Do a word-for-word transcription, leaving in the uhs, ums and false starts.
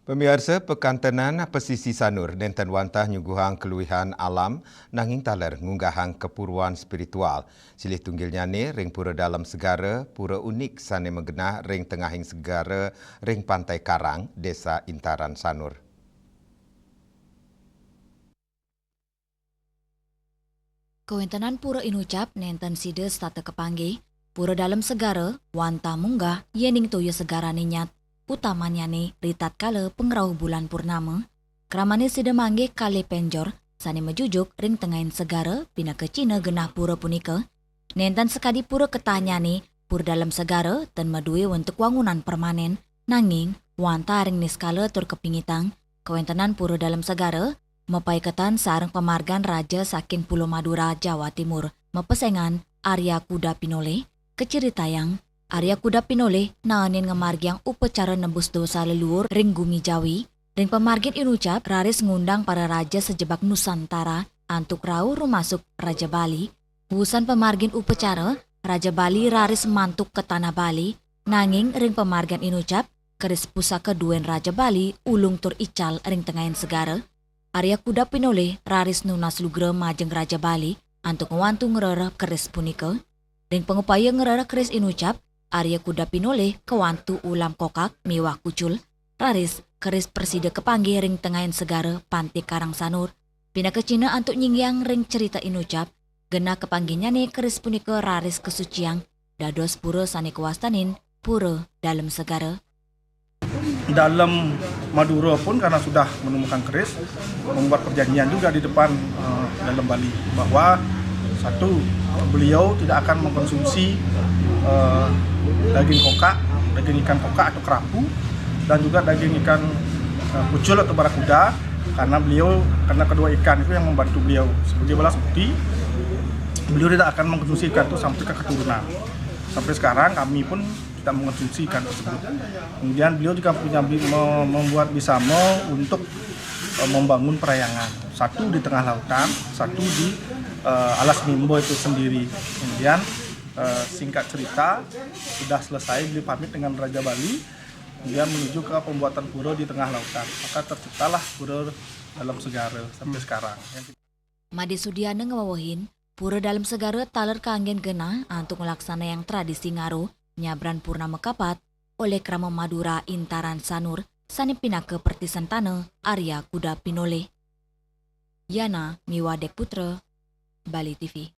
Pamiarsa, pakantenan pasisi Sanur nenten wantah nyuguhang kaluihan alam, nanging taler ngunggahang kapurwan spiritual. Silih tunggilnyane ring Pura Dalem Segara, pura unik sane magenah ring tengahing segara ring Pantai Karang, Desa Intaran Sanur. Kawentenan Pura Inucap nenten sida setata kapanggih. Pura Dalem Segara wantah munggah yening toya segarane nyat, utamannyane ritatkala pangrauh bulan purnama. Kramane sida manggih kalih penjor sane majujuk ring tengahing segara pinaka cihna genah pura punika. Nenten sakadi pura ketahnyane, Pura Dalem Segara ten madue wentuk wangunan permanen, nanging wantah ring niskala tur kapingitang. Kawentenan Pura Dalem Segara mapaiketan sareng pamargan raja saking Pulo Madura, Jawa Timur, mapesengan Arya Kuda Pinolih. Kacaritayang, Arya Kuda Pinolih naenin ngamargiang upacara nebus dosa leluur ring gumi Jawi. Ring pamargin inucap raris ngundang para raja sajebag Nusantara antuk rauh rumasuk Raja Bali. Wusan pamargin upacara, Raja Bali raris mantuk ka tanah Bali, nanging ring pamargin inucap, keris pusaka duen Raja Bali ulung tur ical ring tengahing segara. Arya Kuda Pinolih raris nunas lugra majeng Raja Bali antuk ngwantu ngrereh keris punika. Ring pangupaya ngrereh keris inucap, Arya Kuda Pinolih kawantu ulam kokak miwah kucul. Raris keris prasida kapanggih ring tengahing segara Pantai Karang Sanur. Pinaka cihna antuk nyinggiang ring cerita inucap, genah kapanggihnyane keris punika raris kasuciang dados pura sane kawastanin Pura Dalem Segara. Dalem Madura pun karena sudah menemukan keris, membuat perjanjian juga di depan, eh, Dalem Bali bahwa satu, beliau tidak akan mengkonsumsi, eh, daging kokak, daging ikan kokak atau kerapu, dan juga daging ikan, eh, kucul atau barakuda, karena beliau, karena kedua ikan itu yang membantu beliau sebagai balas budi. Beliau tidak akan mengkonsumsi ikan itu sampai ke keturunan. Sampai sekarang kami pun tidak mengkonsumsi ikan tersebut. Kemudian beliau juga punya bi-, me-, membuat bisama untuk, eh, membangun perhyangan. Satu di tengah lautan, satu di, eh, Alas Mimba itu sendiri. Kemudian, eh, singkat cerita, sudah selesai beliau pamit dengan Raja Bali, kemudian menuju ke pembuatan pura di tengah lautan. Maka terciptalah Pura Dalem Segara sampai sekarang. Made Sudiana ngawewehin, Pura Dalem Segara taler kanggen genah antuk nglaksanayang tradisi ngaruh nyabran purnama kapat olih krama Madura Intaran Sanur sane pinaka pertisentana Arya Kuda Pinolih. Yana miwah Dek Putra, Bali T V.